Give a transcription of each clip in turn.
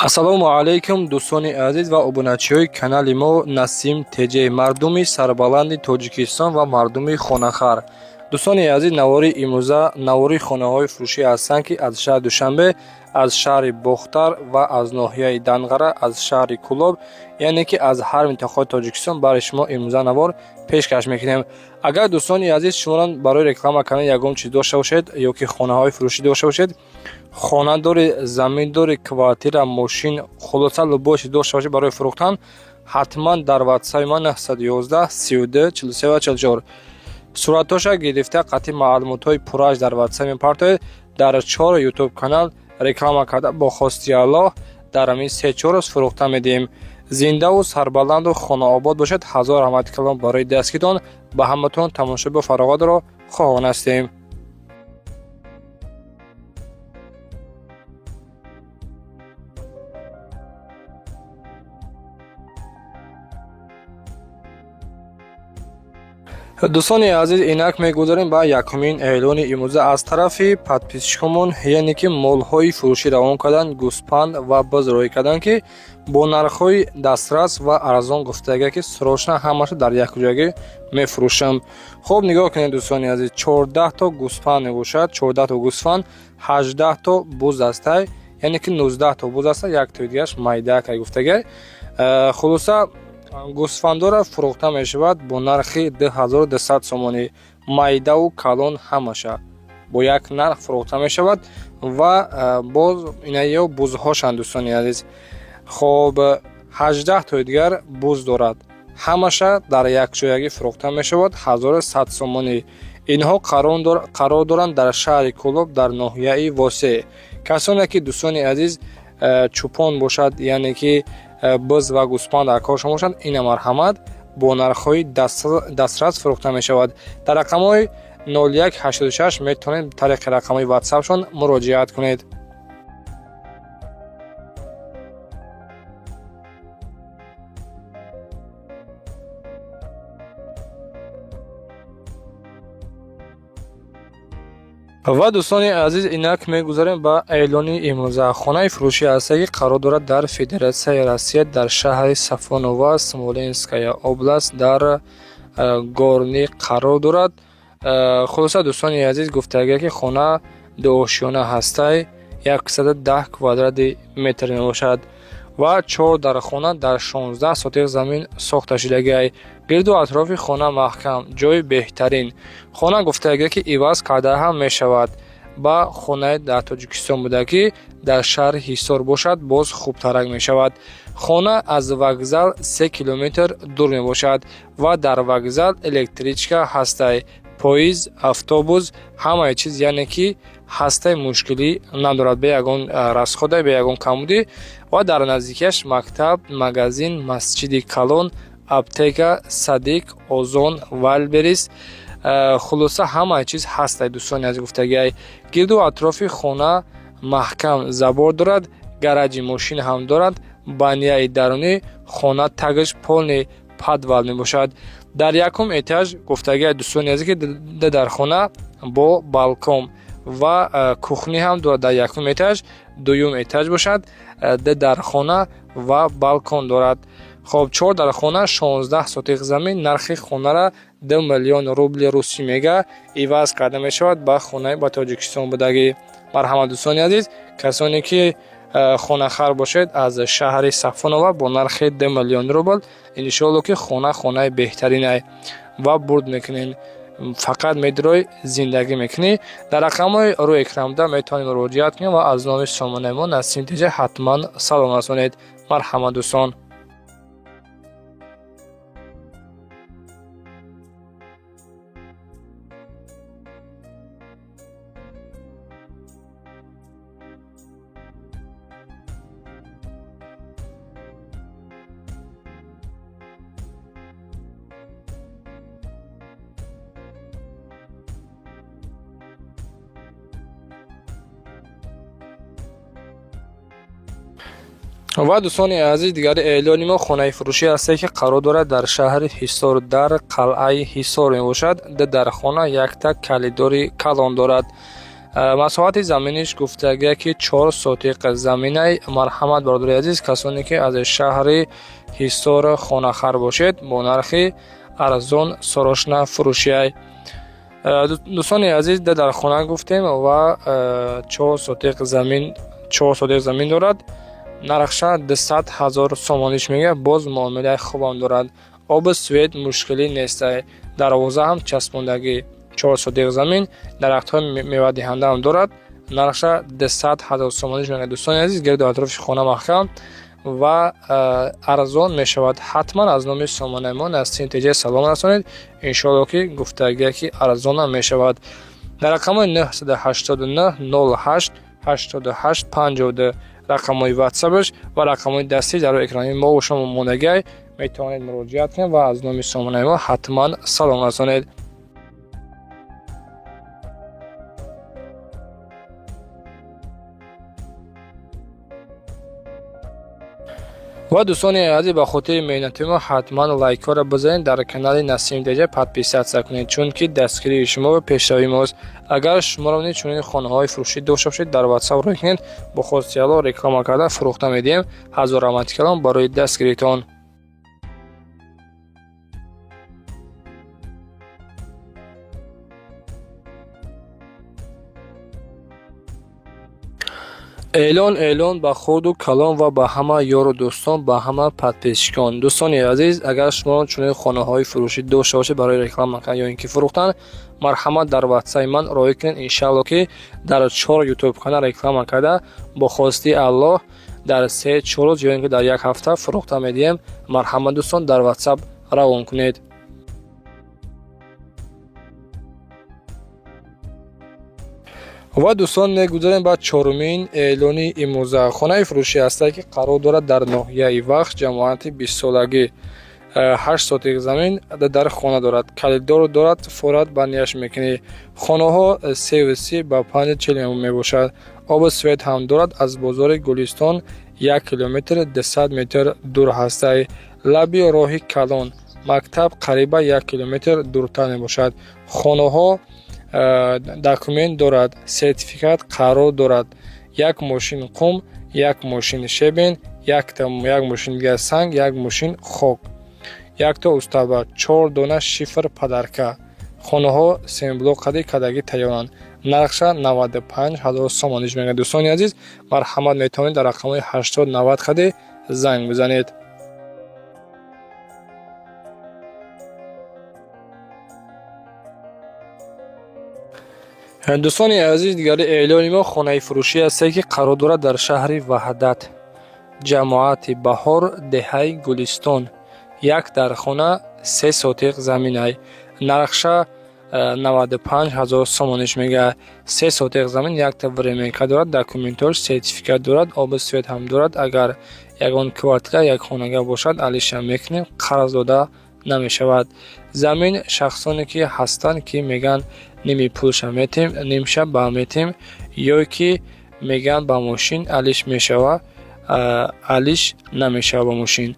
Ассалому алайкум, дӯстони азиз ва обуначиҳои канали мо Насим ТЖ, мардуми сарбаланди Тоҷикистон ва мардуми хонахар. Дӯстони азиз, навори имрӯза навори хонаҳои фурӯшӣ ҳастанд, ки аз шаҳри Душанбе, аз шаҳри Бохтар ва аз ноҳияи Данғара, аз шаҳри Кӯлоб, яъне ки аз ҳар минтақаи Тоҷикистон барои шумо имрӯза навор пешкаш мекунем. Агар, дӯстони азиз, шуморо барои реклама кардан ягон чиз дошта бошед ё ки хонаҳои фурӯшӣ дошта бошед, хона дори, замин дори, квартира, мошин, хулоса, любой чиз дошта бошед барои фурӯхтан, ҳатман дар ватсапи ман 911 32 43 44 суратҳоша гирифта, қатъи маълумотҳои пуррааш дар ватсап мепартоед. Дар чор ютуб канал реклама карда, бо хости Аллоҳ дар ҳамин 3-4 рӯз фурӯхта медиҳем. Зиндаву сарбаланду хонаобод бошед. Ҳазор раҳмати калом барои дастгиритон. Ба ҳаматон тамошобу фароғатро хоҳон ҳастем. Дӯстони азиз, инак мегузарем ба якумин эълони имрӯза аз тарафи подписчикомон, яъне ки молҳои фурӯшӣ равон карданд, гӯспанд ва буз роҳӣ карданд, ки бо нархҳои дастрас ва арзон. Гуфтага, ки срочно ҳамаша дар якҷоягӣ мефурӯшам. Хуб, нигоҳ кунед, дӯстони азиз, 14 то гӯспанд мебошад, 14 то гӯсфанд, 18 то буз астай, яъне ки 19 то буз аста, яктои дигараш майдакай, гуфтага. Хулоса, гӯсфандора фурӯхта мешавад бо нархи 2200 сомонӣ. Майдаву калон ҳамаша бо як нарх фурӯхта мешавад. Ва боз инаё бузҳошанд, дӯстони азиз. Хоб, 18 тои дигар буз дорад, ҳамаша дар якҷоягӣ фурӯхта мешавад 1100 сомонӣ. Инҳо қарор доранд дар шаҳри Кӯлоб, дар ноҳияи Восеъ. Касоне ки, дӯстони азиз, чӯпон бошад, яъне ки буз ва гӯспанд дар коршон бошанд, ина марҳамат, бо нархҳои дастрас фурӯхта мешавад. Дар рақамҳои 0186 метавонед тариқи рақамҳои ватсапшон муроҷиат кунед. Ва, дӯстони азиз, инак мегузарем ба эълони имрӯза. Хонаи фурӯшӣ ҳаста, ки қарор дорад дар Федератсияи Россия, дар шаҳри Сафоново, Смоленская область, дар Горный қарор дорад. Хулоса, дӯстони азиз, гуфтага, ки хона дуошёна ҳастай, 110 квадрати метр мебошад ва чор дархона дар 16 сотих замин сохта шудагиай. Гирду атрофи хона маҳкам, ҷои беҳтарин. Хона, гуфтага, ки иваз карда ҳам мешавад. Ба хонае дар Тоҷикистон буда, ки дар шаҳри Ҳисор бошад, боз хубтарак мешавад. Хона аз вокзал 3 километр дур мебошад ва дар вокзал электричка ҳастай, поезд, автобус, ҳамаи чиз, яъне ки ҳастай, мушкилӣ надорад, бе ягон расхода, бе ягон камбудӣ. Ва дар наздикиаш мактаб, магазин, масҷиди калон, аптека, садик, Озон, Вайлдберриз, хулоса, ҳамаи чиз ҳастай, дӯстони азиз, гуфтагиай. Гирду атрофи хона маҳкам забор дорад, гараҷи мошин ҳам дорад. Баняи дарунӣ хона тагаш полный подвал мебошад. Дар якум этаж, гуфтагиай, дӯстони азиз, ки дар хона бо балкон ва кухня ҳам дорад дар якум этаж. Дуюм этаж бошад, ду дархона ва балкон дорад. Хоб, чор дархона, 16 сотих замин. Нархи хонара 2 миллион рубли русӣ мега, иваз карда мешавад ба хонаи ба Тоҷикистон будагӣ. Марҳамат, дӯстони азиз, касоне ки хонахар бошед, аз шаҳри Сафонова бо нархи 2 миллион рубл. Иншоалло, ки хона хонаи беҳтаринай ва бурд мекунед, фақат медурой, зиндагӣ мекунӣ. Дар рақамҳои рӯи экранбуда метавонед муроҷиат кунед ва аз номи сомонаи мо Насим ТЖ ҳатман салом расонед. Марҳамат, дӯстон. Ва, дӯстони азиз, дигари эълони мо хонаи фурӯшӣ ҳасте, ки қарор дорад дар шаҳри Ҳисор, дар қалъаи Ҳисор мебошад. Ду дархона, якта калидори калон дорад. Масоҳати заминиш гуфтагия ки 4 сотиқ заминай. Марҳамат, бародари азиз, касоне ки аз шаҳри Ҳисор хонахар бошед, бо нархи арзон срочно фурӯшиай. Дӯстони азиз, дар хона гуфтем ва 4 сотиқ замин, 4 сотиқ замин дорад. Нархша 200 ҳазор сомониш мегӯяд, боз муомилаи хубам дорад. Обу свет мушкилӣ нестай, дарвоза ҳам часпондагӣ. 4 сотиқ замин, дарахтҳои мевадиҳандаам дорад. Нархша 200 ҳазор сомониш мегӯяд. Дӯстони азиз, гирду атрофи хона маҳкам ва арзон мешавад. Ҳатман аз номи сомонаи мо Насим ТЖ салом расонед, иншоалло ки гуфтагия ки арзонам мешавад. Дар рақамҳои 989 08 88 52 рақамҳои ватсапаш ва рақамҳои дастӣ дар экрани мо шумо мондагиай, метавонед муроҷиат кунед ва аз номи сомонаи мо ҳатман салом расонед. Ва дӯстони азиз, ба хотири меҳнати мо ҳатман лайкҳоро бизанед, дар канали Насим ТЖ подписаться кунед, чунки дастгирии шумо пешравии мост. Агар шуморо низ чунин хонаҳои фурӯшӣ дошта бошед, дар ватсап рӯй кунед, бо хости Аллоҳ реклама карда фурӯхта медиҳем. Ҳазор раҳмати калом барои дастгиритон. Эълон, эълон ба хурду калон ва ба ҳама ёру дӯстон, ба ҳама подписчикон. Дӯстони азиз, агар шумо чунин хонаҳои фурӯшӣ дошта бошед барои реклама кардан ё ин ки фурӯхтан, марҳамат, дар ватсаи ман роҳӣ кунед. Иншаалло ки дар чор ютуб канал реклама карда, бо хости Аллоҳ дар 3-4 рӯз ё ин ки дар як ҳафта фурӯхта медиҳем. Марҳамат, дӯстон, дар ватсап равон кунед. Ва дӯстон, мегузарем ба чорумин эълони имрӯза. Хонаи фурӯшӣ ҳастае ки қарор дорад дар ноҳияи Вахш, ҷамоати бистсолагӣ. 8 сотиқ замин дар хона дорад, калидор дорад, форат ба нияш мекунӣ. Хонаҳо 3,30 ба 5,40 мебошад. Обу свет ҳам дорад. Аз бозори Гулистон 1 километр 200 метр дур ҳастай, лаби роҳи калон, мактаб қариба 1 километр дуртар мебошад. Хонаҳо документ дорад, сертификат қарор дорад. Як мошин қум, як мошин щебень, як мошин дигар санг, як мошин хок, якто устаба, чор дона шифр падарка. Хонаҳо семблок қади кадаги тайёранд. Нархша 95 ҳазор сомониш мегӯяд. Дӯстони азиз, марҳамат, метавонед дар рақамҳои 80 90 қади занг бизанед. Дӯстони азиз, дигари эълони мо хонаи фурӯшӣ ҳастае ки қарор дорад дар шаҳри Ваҳдат, ҷамоати Баҳор, деҳаи Гулистон. Як дар хона, 3 сотиқ заминай. Нархша 95 ҳазор сомониш мегӯяд. 3 сотиқ замин, якта временка дорад, документош сертификат дорад, обу свет ҳам дорад. Агар ягон квартира, як хонага бошад, алиша мекунем, қарз дода намешавад. Замин шахсоне ки ҳастанд, ки мегӯянд ними пулша метем, нимша ба метем, ё ки мегӯянд ба мошин алиш мешава, алиш намешава ба мошин.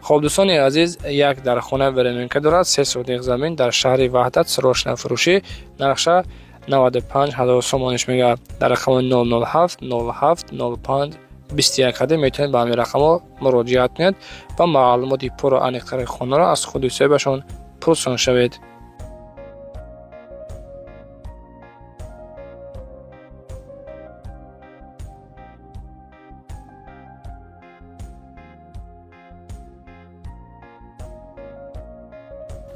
Хоб, дӯстони азиз, як дар хона, временка дорад, 3 сотиқ замин дар шаҳри Ваҳдат, срочно фурӯшӣ. Нархша 95 ҳазор сомониш мегӯяд. Дар рақами 007 07 05 21 қади метавонед ба ҳамин рақамҳо муроҷиат кунед ва маълумоти пурру аниқтари хонаро аз худи соҳибашон пурсон шавед.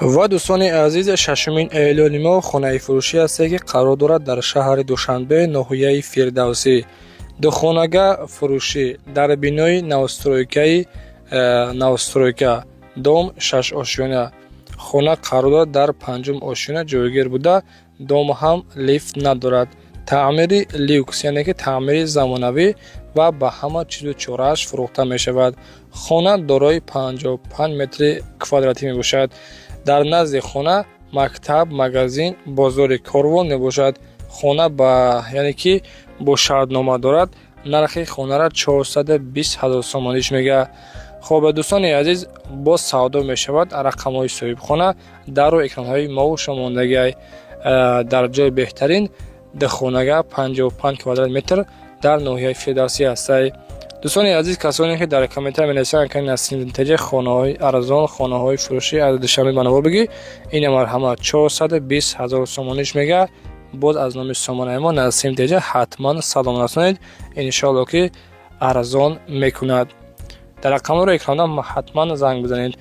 Ва дӯстони азиз, шашумин эълони мо хонаи фурӯшӣ ҳасте ки қарор дорад дар шаҳри Душанбе, ноҳияи Фирдавсӣ. Духонага фурӯшӣ дар бинои новостройкаи новостройка, дом шашошёна. Хона қарор дорад дар панҷум ошёна ҷойгир буда, дом ҳам лифт надорад. Таъмири люкс, яъне ки таъмири замонавӣ ва ба ҳама чизу чорааш фурӯхта мешавад. Хона дорои 55 метри квадратӣ мебошад. Дар назди хона мактаб, магазин, бозори Корвон мебошад. Хона ба, яъне ки бо шартнома дорад. Нархи хонаро 420 ҳазор сомониш мегӯяд. Хоб, дӯстони азиз, боз савдо мешавад. Рақамҳои соҳибхона дар рӯи экранҳои мову шумо мондагиай. Дар ҷои беҳтарин Духонага, 55 квадрат метр, дар ноҳияи Фирдавсӣ ҳастай. Дӯстони азиз, касоне ки дар комментар менависанд, ки Насим Теҷа, хонаҳои арзон, хонаҳои фурӯшӣ аз Душанбе ба навор бигӣ, ина марҳамат, 420 ҳазор сомониш мега. Боз аз номи сомонаи мо Насим Теҷа ҳатман салом расонед, иншоалло ки арзон мекунад. Дар рақамҳоро экранда ҳатман занг бизанед.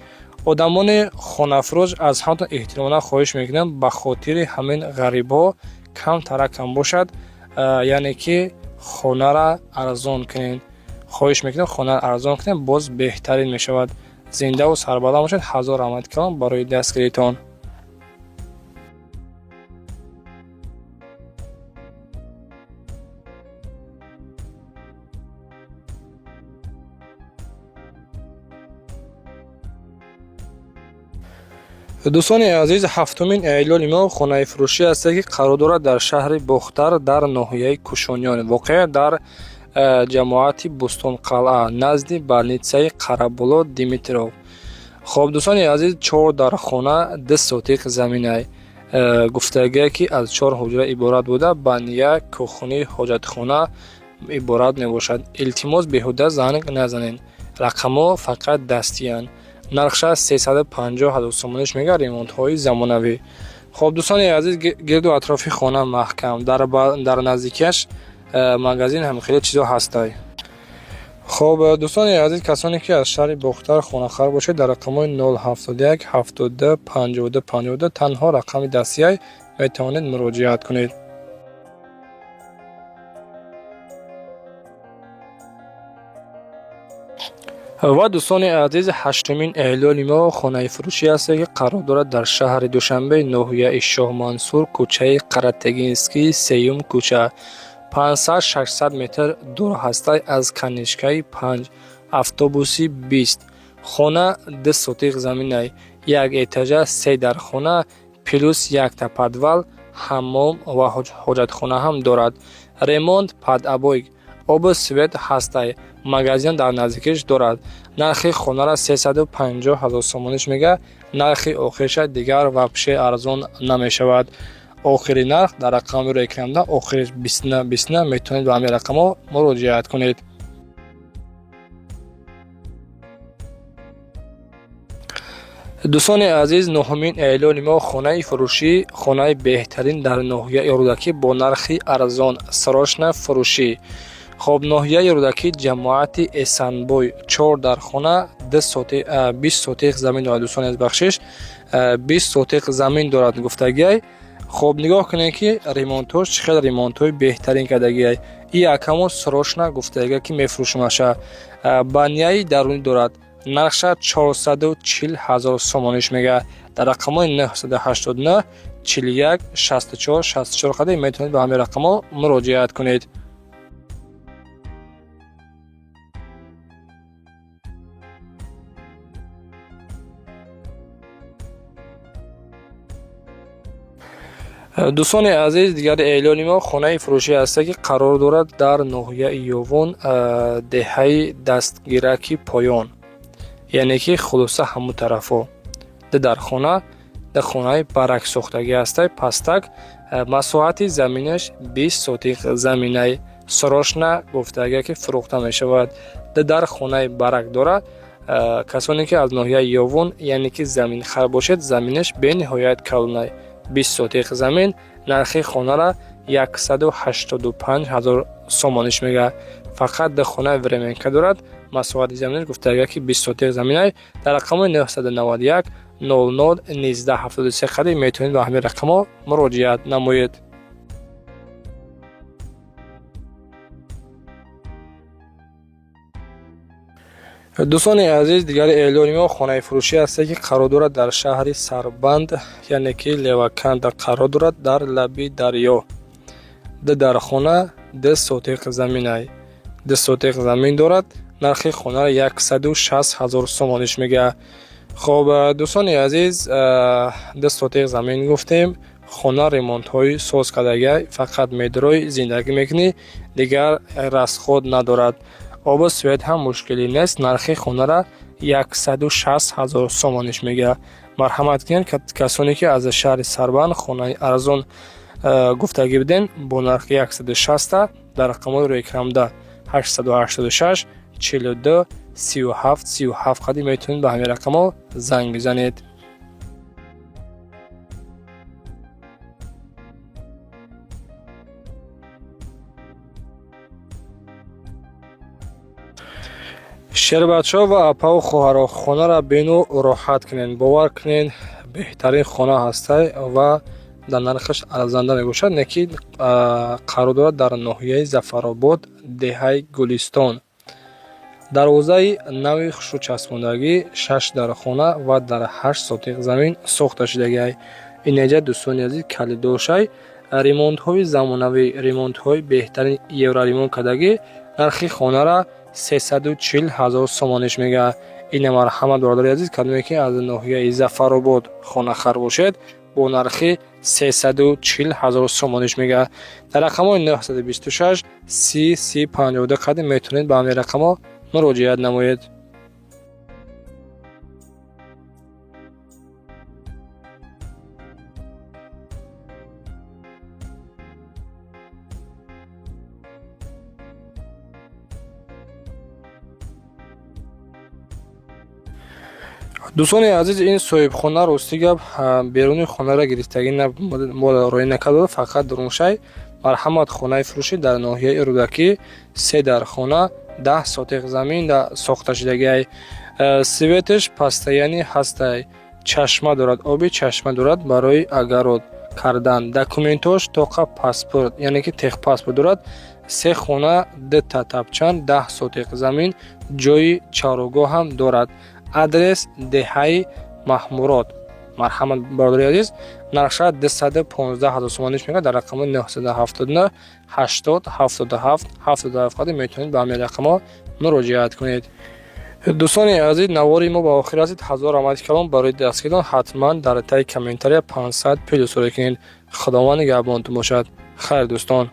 Одамони хонафурӯш, аз ҳаматон эҳтиромона хоҳиш мекунам, ба хотири ҳамин ғарибҳо камтаракам бошад, яъне ки хонара арзон кунед. Хоҳиш мекунам, хонаро арзон кунед, боз беҳтарин мешавад. Зиндаву сарбаланд бошед. Ҳазор раҳмати калон барои дастгиритон. Дӯстони азиз, ҳафтумин эълони мо хонаи фурӯшӣ аст, ки қарор дорад дар шаҳри Бохтар, дар ноҳияи Кушониён, воқеа дар ҷамоати Бӯстонқалъа, назди больницаи Қараболо Димитров. Хоб, дӯстони азиз, чор дархона, ду сотиқ заминай. Гуфтагие ки аз чор ҳуҷра иборат буда, баня, кухни, ҳоҷатхона иборат мебошад. Илтимос, беҳуда занг назанед, рақамҳо фақат дастиянд. Нархша 350 ҳазор сомониш мега, ремонтҳои замонавӣ. Хоб, дӯстони азиз, гирду атрофи хона маҳкам, дар наздикиаш магазин ҳам хеле чизо ҳастай. Хоб, дӯстони азиз, касоне ки аз шаҳри Бохтар хонахар бошед, дар рақамҳои 071 72 52 52, танҳо рақами дастияй, метавонед муроҷиат кунед. Ва дӯстони азиз, ҳаштумин эълони мо хонаи фурӯшӣ аст, ки қарор дорад дар шаҳри Душанбе, ноҳияи Шоҳмансур, кӯчаи Қаратегинский, сеюм кӯча, 500-600 метр дур ҳастай аз конечкаи 5, автобуси 20. Хона ду сотиқ заминай, як этажа, се дархона, плюс якта подвал, ҳаммом ва ҳоҷатхона ҳам дорад. Ремонт под обои, обу свет ҳастай, магазин дар наздикиш дорад. Нархи хонара 350 ҳазор сомониш мега. Нархи охириша дигар вообще арзон намешавад. Охири нарх дар рақами рӯи экранда, охириш 29 29, метавонед ба ҳамин рақамҳо муроҷиат кунед. Дӯстони азиз, нуҳумин эълони мо хонаи фурӯшӣ, хонаи беҳтарин дар ноҳияи Рӯдакӣ бо нархи арзон, срочно фурӯшӣ. Хоб, ноҳияи Рӯдакӣ, ҷамоати Эсанбой, чор дархона, 20 сотиқ замин дорад. Дӯстони азиз, бахшиш, 20 сотиқ замин дорад гуфтагиай. Хоб, нигоҳ кунед, ки ремонтҳош чӣ хел, ремонтҳои беҳтарин кардагиай. И якамо срочно гуфтагиа, ки мефурӯшумаша. Баняи дарунӣ дорад. Нархша 440 ҳазор сомониш мега. Дар рақамҳои 989 41 64 64 қадар метавонед ба ҳамин рақамҳо муроҷиат кунед. Дӯстони азиз, дигари эълони мо хонаи фурӯшӣ аст, ки қарор дорад дар ноҳияи Ёвон, деҳаи Дастгираки Поён, яъне ки хулоса ҳамун тарафҳо. Ду дархона, ду хонаи барак сохтагӣ ҳастай, пастак. Масоҳати заминаш 20 сотиқ заминай. Срочно гуфтагия, ки фурӯхта мешавад. Ду дар хонаи барак дорад. Касоне ки аз ноҳияи Ёвон, яъне ки заминхар бошед, заминаш бениҳоят калонай, 20 сотиқ замин. Нархи хонара 185 ҳазор сомониш мега. Фақат ду хонаи временка дорад. Масоҳати заминаш гуфтагия, ки 20 сотиқ заминай. Дар рақамҳои 991 00 19 73 қадар метавонед ба ҳамин рақамҳо муроҷиат намоед. Дӯстони азиз, дигари эълони мо хонаи фурӯшӣ аст, ки қарор дорад дар шаҳри Сарбанд, яъне ки Леваканда қарор дорад, дар лаби дарё. Ду дархона, ду сотиқ заминай, ду сотиқ замин дорад. Нархи хонаро 160 ҳазор сомониш мега. Хоб, дӯстони азиз, ду сотиқ замин гуфтем, хона ремонтҳои соз кардагиай, фақат медрои зиндагӣ мекунӣ, дигар расход надорад. Обу свет ҳам мушкилӣ нест. Нархи хонара 160 ҳазор сомониш мега. Марҳамат кунед, касоне ки аз шаҳри Сарбанд хонаи арзон Гуфтагӣ будем, бо нархи 160 дар рақамҳои рӯекрамда 886 42 37 37 қади метавонед ба ҳамин рақамҳо занг бизанед. Шербачаҳо ва апаву хоҳаро, хонаро бену роҳат кунед. Бовар кунед, беҳтарин хона ҳастай ва дар нархаш арзанда мебошад, не ки қарор дорад дар ноҳияи Зафаробод, деҳаи Гулистон. Дарвозаи нави хушрӯчаспондагӣ, шаш дар хона ва дар 8 сотиқ замин сохта шудагиай. Инеҷа, дӯстони азиз, калидошай, ремонтҳои замонавӣ, ремонтҳои беҳтарин, евроремонт кардагӣ. Нархи хонара 340 000 сомониш мега. Ина, марҳамат, бародари азиз, кадоме ки аз ноҳияи Зафаробод хонахар бошед, бо нархи 340 000 сомониш мега. Дар рақамҳои 926 30 30 52 қадим метавонед ба ҳамин рақамҳо муроҷиат намоед. Дӯстони азиз, ин соҳибхона, рости гап, беруни хонаро гирифтагӣ мо роӣ накарда, фақат дуруншай. Марҳамат, хонаи фурӯшӣ дар ноҳияи Рӯдакӣ, се дар хона, 10 сотиқ замин сохта шудагиай. Светаш постоянный ҳастай, чашма дорад, оби чашма дорад барои огород кардан. Документош тоқа паспорт, яъне ки техпаспорт дорад. Се хона, дута тапчан, 10 сотиқ замин, ҷои чарогоҳ ҳам дорад. Адрес: деҳаи Маҳмурод. Марҳамат, бародари азиз, нархша 215 000 сомониш мега. Дар рақами 979 80 77 77 қадим метавонед ба ҳамин рақамҳо муроҷиат кунед. Дӯстони азиз, навори мо ба охир расид. Ҳазор раҳмати калом барои дастгирон. Ҳатман дар таи комментария 500 плюс кунед. Худованд нигаҳбонтон бошад. Хайр, дӯстон.